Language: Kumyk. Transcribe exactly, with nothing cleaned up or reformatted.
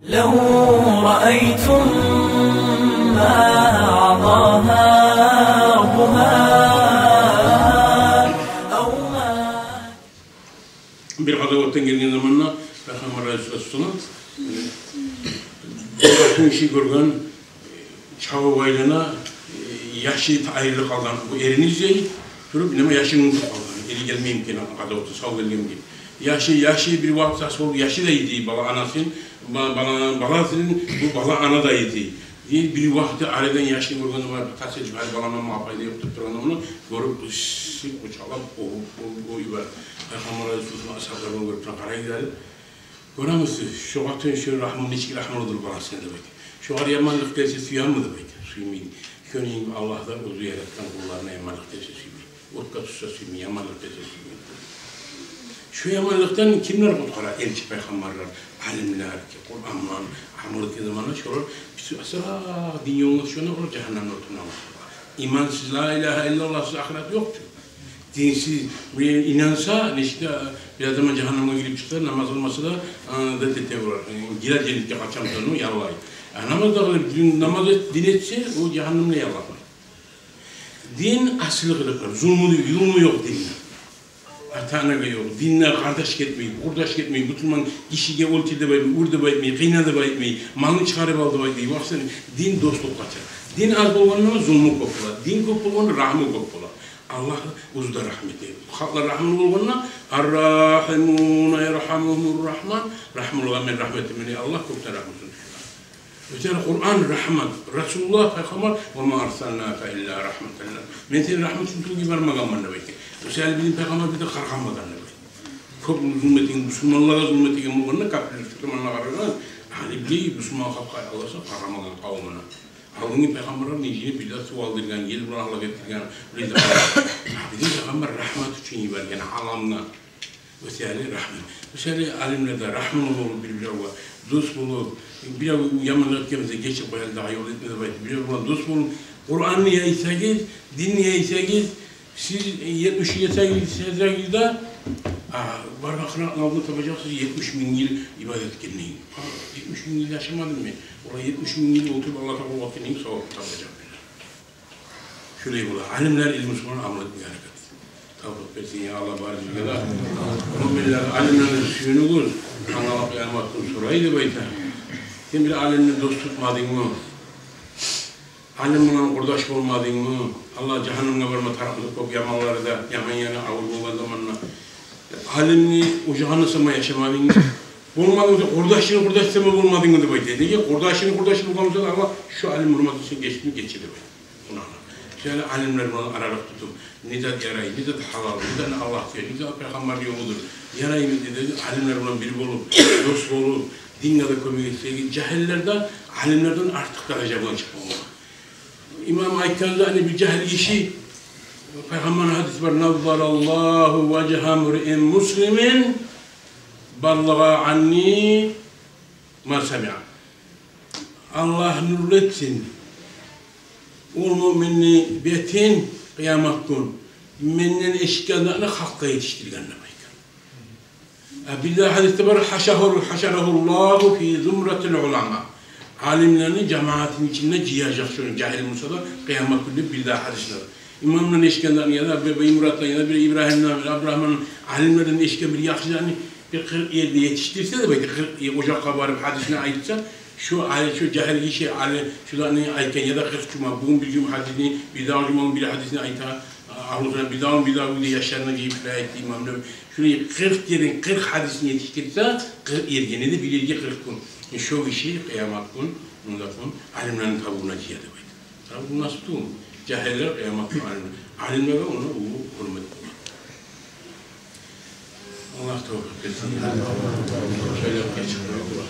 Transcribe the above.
لو رأيتم ما أعطاها ربها أو ما Бир къазаватдан гелген заманда Пайхаммар алайгьиссалату вассалам, э, бир къатын гиши гёрген, чабып айлана, э, яшы айрылып къалгъан. Бу эрини излей туруп, инама яшын унутуп къалгъан. Эри гелмейми экен, къазаватдан сав гелгенми деп. Яшы, яшы бир вакъти сав болуп, яшы да йибей бала анасын, ба-, бала, баласын, бу бала ана да йибей. Бир, бир вакъти арадан яшын гёргенде, бар, тас этип, гьали баламдан магъа пайда ёкъ деп тургъанда, муну гёрюп, ышшып, къучакълап, о, о, о, йибер. Пайхаммар алайгьиссалам асгьаблар булан гёрюп тургъан, къарай гелип, гёремисиз, шо къатын шо рагьму, нечик рагьмулудур баласына деп айта. Шогъар яманлыкъ гелсе, сюемми деп айта. Сюймей. Шону йимик Аллагь да оьзю яратгъан къулларына яманлыкъ гелсе сюймей. Отгъа тюшсе сюймей, яманлыкъ гелсе сюймей. Шо яманлыкъдан кимлер къутгъара? Элчи пайхаммарлар, алимлер, Къуран булан амал этген заманда шолар битип асырап дин ёлуна тюшгенде, олар жагьаннемни отундан къутгъара. Имансыз, ла илагьа иллаллагьсыз ахырат ёкъ чу. Динсиз, бу инанса, нечик де бир адам жагьаннемге гирип чыкъса, намаз къылмаса да, а, да тете болар. Гирер женнетге къачан сонг, яллай. А намаз да къылып, дин, намаз эт, дин этсе, о жагьаннемге ялламай. Дин асил къылыкълар, зулму, зулму ёкъ динде. Ата-анагъа ёкъ, динде къардаш гетмей, къурдаш гетмей, бусурман гишиге оьлтюр деп айтмай, ур деп айтмай, къыйна деп айтмай, малын чыгъарып ал деп айтмай. Вакътисин дин дослукъ къача. Дин аз болгъанда зулму кёп бола, дин кёп болгъанда рагьму кёп бола. Аллагь оьзю де рагьму эте. Халкълар рагьмулу болгъанда, «Ар-рагьимуна яргьамугьумур-рагьман», рагьмулугъа мен рагьму этемен, Аллагь кёкден рагьмусун тюшюре. Оьзю Къуран рагьмат, Расулуллагь пайхаммар, «Ва ма арсалнака илла рагьматан лил-аламин». Мен сени рагьмат учун тюгюл йибермегенмен деп айта. Оьзю бизин пайхаммар бизге къаргъамагъан деп айта. Кёп зулму этген, бусурманлагъа зулму этген болгъанда, капирлер, бусурманлагъа къарагъан, гьали бизин бусурман халкъгъа Аллагь къаргъамагъан къавумуна. Алдынгъы пайхаммарлар нечик бир де сув алдыргъан, ел булан гьалак этдирген, биле де. Бизин пайхаммар рагьмат учун йиберген аламгъа. Оьзю рагьму. Оьзю алимлер де рагьмулу болуп, бир-биревге дос болуп, бирев яманлыкъ этген буса гечип къояйыкъ, дагъы ёл этме деп айтып, бирев булан дос болуп, Къуранны яйсагъыз, динни яйсагъыз, сиз етмиш йыл яшагъыз, яшасагъыз да, а, баргъан къыраатны алдында табажакъсыз етмиш минг йыл ибадат этгенни. Етмиш минг йыл яшамадыммы? Олай етмиш минг йыл олтуруп Аллагьгъа къуллукъ этгенни савабын табажакъ. Шолай бола. Алимлер илмусу булан амал этмеге герек. Тавфикъ берсин, я Аллагь, бары бизге де. Муъминлер, алимлени сююнюгюз, англап, къыямат гюн сорай деп айта. Сен бир алимни дос тутмадынгмы? Алим булан къурдаш болмадынгмы? Аллагь, жагьаннемге барма тарыкълы кёп яманлар да, яман яны авур болгъан заманда. Алимни ожагъына сама яшамадынгмы? Болмадынг буса, къурдашынгны къурдаш сама болмадынгмы деп айта. Неге? Къурдашынгны къурдаш болгъан буса, Аллагь шо алим гьюрметин сен гечдинг, гече деп айта. Шолай алимлер булан аралыкъ тутуп, не зат ярай, не зат гьалал, не затны Аллагь сюе, не зат пайхаммарны ёлудур, яраймы деп, алимлер булан бир болуп, дос болуп, динге де кёмек этсегиз, жагьиллер де алимлерден артыкъ даража булан чыкъмагъа. Имам айтгъан да, гьали бир жагьил гиши, пайхаммарны гьадиси бар: «Наззараллагьу важгьа мриин муслимин баллагъа анни ма самиа». Аллагь нюрлетсин ол муъминни бетин къыямат гюн, менден эшитгенлерин халкъгъа етишдирген деп айтгъан. А бир дагъы гьадисде бар: «Хьашарагьу-, хьашарагьуллагьу фи зумратил улама». Алимлени жамаатны ичинде жыяжакъ шону, жагьил буса да, къыямат гюнде. Бир дагъы гьадислер. Имамдан эшитгенлерин, яда бир, бир Муратдан, яда бир Ибрагьимден, бир Абдурагьмандан, алимлерден эшитген бир яхшы затны бир къыркъ ерде етишдирсе деп айта, къыркъ ер ожакъгъа барып гьадисни айтса, шо али, шо жагьил гиши али шуланы айтгъан, яда къыркъ жума, бугюн бир жума гьадисни, бир дагъы жума бир гьадисни айта, а, агьлусуна, бир дагъы, бир дагъы уьйде яшларына жыйып шулай айтды имам деп. Шулай къыркъ ерден къыркъ гьадисни етишдирсе, къыркъ ерге, не де бир ерге къыркъ гюн. Шо гиши къыямат гюн, онда гюн алимлени табуна жыя деп айта. Табу насып тюгюл, жагьиллер къыямат гюн алим. Алимлеге ону уллу гьюрмет бола. Аллагь тавфикъ берсин. Шолай гечип къоя.